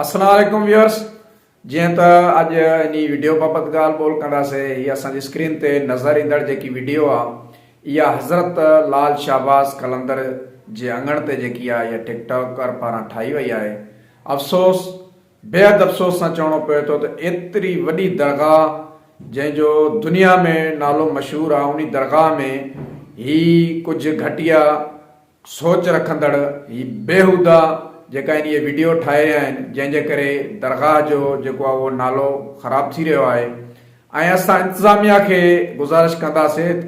السلام عليڪم ويورس جيئن ته اڄ انهي وڊيو بابت ڳالهه ٻولهه ڪنداسي هي اسان جي اسڪرين تي نظر ايندڙ جيڪي وڊيو آ اها حضرت لال شهباز قلندر جي اڱڻ تي جيڪي آ اها ٽڪ ٽاڪر پاران ٺاهي وئي آهي افسوس بيحد افسوس سان چوڻو پوي ٿو ته ايتري وڏي درگاهه جنهن جو دنيا ۾ نالو مشهور آ انهي درگاهه ۾ هي ڪجهه گهٽيا سوچ رکندڙ هي بيهوده جيڪا آهن اهي وڊيو ٺاهي رهيا آهن جنهن جي ڪري درگاهه جو جيڪو آهي اهو نالو خراب ٿي رهيو آهي ۽ اسان انتظاميا کي گذارش ڪنداسين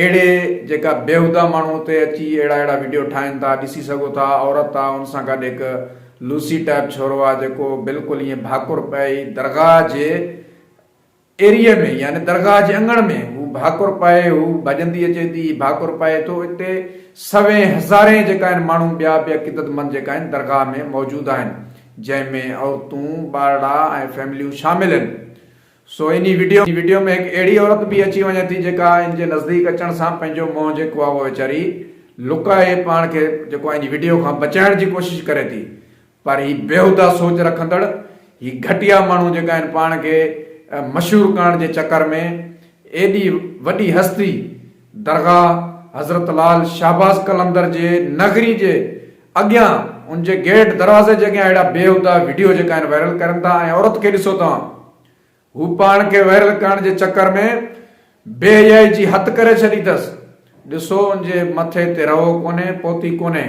اهڙي جيڪا بيهوده ماڻهو اتي اچي اهڙا اهڙا وڊيو ٺاهن ٿا ڏسي سگهو ٿا عورت آهي ان سان گڏ هڪ لوسي ٽائپ ڇورو آهي جيڪو بلڪل ائين ڀاڪر پئي درگاهه جي ايريي ۾ يعني درگاهه جي اڱڻ ۾ هو ڀاڪر پائي هو ڀڄندي اچي ٿي هي ڀاڪر پائي ٿو اتي سوين هزارين جيڪا آهن ماڻهو ٻيا به عقيدتمند جيڪا آهن درگاهه ۾ موجود آهن جنهن ۾ عورتون ٻارڙا ۽ فيمليون شامل آهن سو انهي وڊيو وڊيو ۾ هڪ اهڙي عورت به اچي وڃي ٿي جيڪا ان جي نزديڪ اچڻ سان پنهنجو منهن جيڪو آهي اهو ويچاري لڪائي پاڻ کي جيڪو آهي انهي وڊيو کان بچائڻ جي ڪوشش ڪري ٿي پر هي بيهوده سوچ رکندڙ هي گهٽيا ماڻهو جيڪا آهن پاڻ کي مشهور ڪرڻ جي چڪر ۾ ايڏي وڏي هستي درگاهه حضرت لال شهباز قلندر جي نگري جي اڳيان ان جي گيٽ دروازي جي اڳيان اهڙا بيهوده وڊيو جيڪا آهن وائرل ڪرن ٿا ۽ عورت کي ڏسو توهان هو پاڻ کي وائرل ڪرڻ جي چڪر ۾ بي حيائي جي حد ڪري ڇڏي اٿس ڏسو ان جي مٿي تي رئو ڪونهي پوتي ڪونهي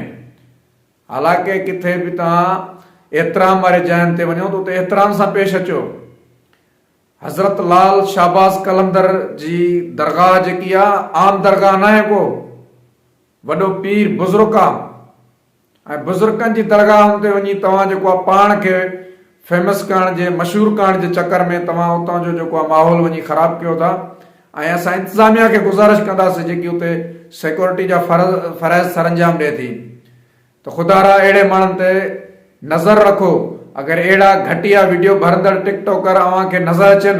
حالانڪه ڪٿي به توهان احترام واري جاين تي وڃو ته اتي احترام سان پيش اچو. حضرت لال شهباز قلندر جي درگاهه جيڪي آ عام درگاهه ناهي ڪو وڏو پير بزرگ آ ۽ بزرگن جي درگاهن تي وڃي توهان جيڪو آ پاڻ کي فيمس ڪرڻ جي مشهور ڪرڻ جي چڪر ۾ توهان اتان جو جيڪو آ ماحول وڃي خراب ڪيو ٿا ۽ اسان انتظاميا کي گذارش ڪنداسين جيڪي اتي سيڪورٽي جا فرض فرائض سرانجام ڏئي ٿي ته خدارا اهڙي ماڻهن تي نظر رکو اگر اهڙا گهٽيا وڊيو ڀرندڙ ٽڪ ٽاڪر اوهان کي نظر اچن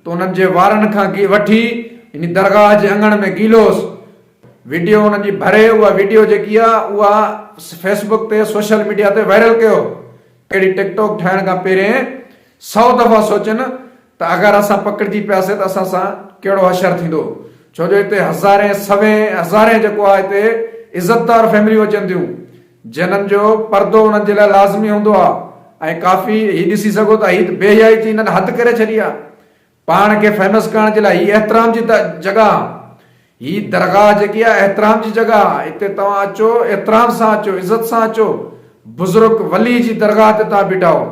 ته انهن جي وارن کان وٺي انهي درگاهه جي اڱڻ ۾ گيلوس وڊيو انهن جي ڀري اها وڊيو جيڪي آهي اها فيسبڪ تي سوشل ميڊيا تي وائرل ڪيو اهڙي ٽڪ ٽاڪ ٺاهڻ کان پهرين سئو دفعا سوچن ته اگر اسان پڪڙجي پياسي ته اسان سان ڪهڙو حشر ٿيندو ڇو جو هتي هزارين سوين هزارين جيڪو آهي هتي عزتدار فيمليون اچن ٿيون جنھن جو پردو انهن جي لاء لازمي هوندو آهي ۽ ڪافي هي ڏسي سگهو ٿا هي ته بي حيائي جي هنن حد ڪري ڇڏي آهي پاڻ کي فيمس ڪرڻ جي لاء هي احترام جي جڳهه آ. هي درگاهه جيڪي آ احترام جي جڳهه آ. هتي توهان اچو احترام سان اچو عزت سان اچو. بزرگ ولي جي درگاهه تي توهان بيٺا آهو.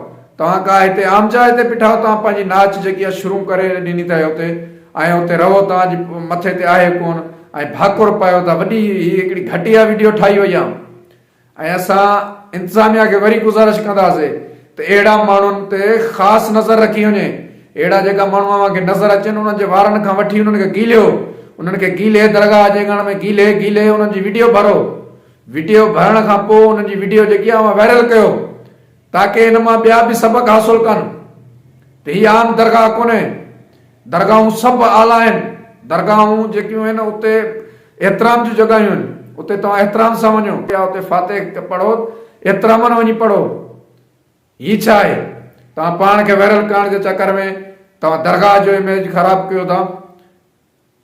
توهان ڪا هتي عام جاء تي بيٺا آهو توهان پنهنجي ناچ جيڪي آ شروع ڪري ڏني ٿا اتي ۽ اتي رهو توهان جي مٿي تي آهي ڪون ۽ ڀاڪر پايو ٿا وڏي هي هڪڙي گهٽيا وڊيو ٺاهي وئي آ. ۽ اسان انتظاميا کي وري گذارش ڪنداسين ته اهڙا ماڻهن تي خاص نظر رکي وڃي اهڙا جيڪا ماڻهو اوهان کي نظر اچن انهن جي وارن کان وٺي انهن کي گيليو انهن کي گيلي درگاهه جي اڱڻ ۾ گيلي گيلي انهن جي وڊيو ڀرو وڊيو ڀرڻ کان پوء انهن جي وڊيو جيڪي آهي اوهان وائرل ڪيو تاڪه ان مان ٻيا به سبق حاصل ڪن ته هي عام درگاهه ڪونهي، درگاهون سڀ اعليٰ آهن، درگاهون جيڪيون آهن اتي احترام جون جڳهيون آهن، اتي توهان احترام سان وڃو يا اتي فاتح پڙهو احترامن وڃي پڙهو، هي ڇا آهي توهان پاڻ کي وائرل ڪرڻ جي چڪر ۾ توهان درگاهه جو اميج خراب ڪيو ٿا.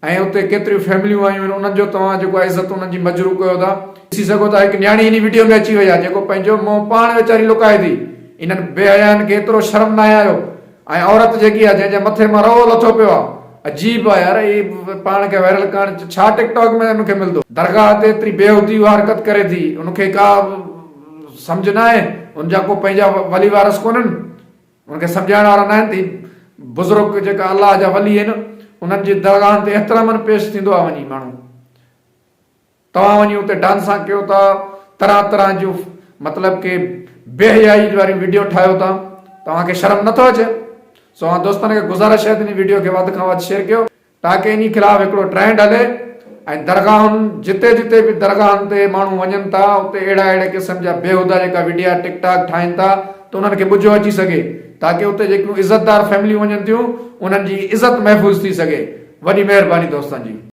۽ اتي ڪيتريون فيمليون آيون آهن انهن جو توهان جيڪو آهي عزت انهن جي مجروح ڪيو ٿا. ڏسي سگهو ٿا هڪ نياڻي انهي وڊيو ۾ اچي وئي آهي جيڪو پنهنجو منهن پاڻ ويچاري لڪائي ٿي انهن بي حيائن کي ايترو شرم ناهي آيو ۽ عورت جيڪي آهي جنهن جي مٿي مان رئو لٿو پيو آهي عجيب آهي يار هي پاڻ کي وائرل ڪرڻ ڇا ٽڪ ٽاڪ ۾ ان کي ملندو. درگاهه تي ايتري بيهودي اها حرڪت ڪري ٿي ان کي ڪا سمجهه ناهي ان جا ڪو پنهنجا ولي وارث ڪونهن. انهن کي سمجهائڻ وارا ناهن ته هي بزرگ جيڪا الله جا ولي آهن انهن جي درگاهن تي احترامن پيش ٿيندو آهي وڃي ماڻهو توهان وڃي اتي ڊانسان ڪيو ٿا طرح طرح جون مطلب ڪي بي حيائي واريون ويڊيو ٺاهيو ٿا توهان کي شرم نٿو اچي سو اوهان دوستن کي گذارش آهي ته ان ويڊيو کي وڌ کان وڌ شيئر ڪيو تاڪه انهي خلاف هڪڙو ٽرينڊ هلي ۽ درگاهن جتي جتي به درگاهن تي ماڻهو وڃن ٿا اتي اهڙا اهڙي قسم جا بيهودا جيڪا وڊيا ٽڪ ٽاڪ ٺاهين ٿا ته انهن کي ٻجهو اچي سگهي تاڪه اتي جيڪيون عزتدار فيمليون وڃن ٿيون انهن جي عزت محفوظ ٿي سگهي وڏي مهرباني دوستن جي.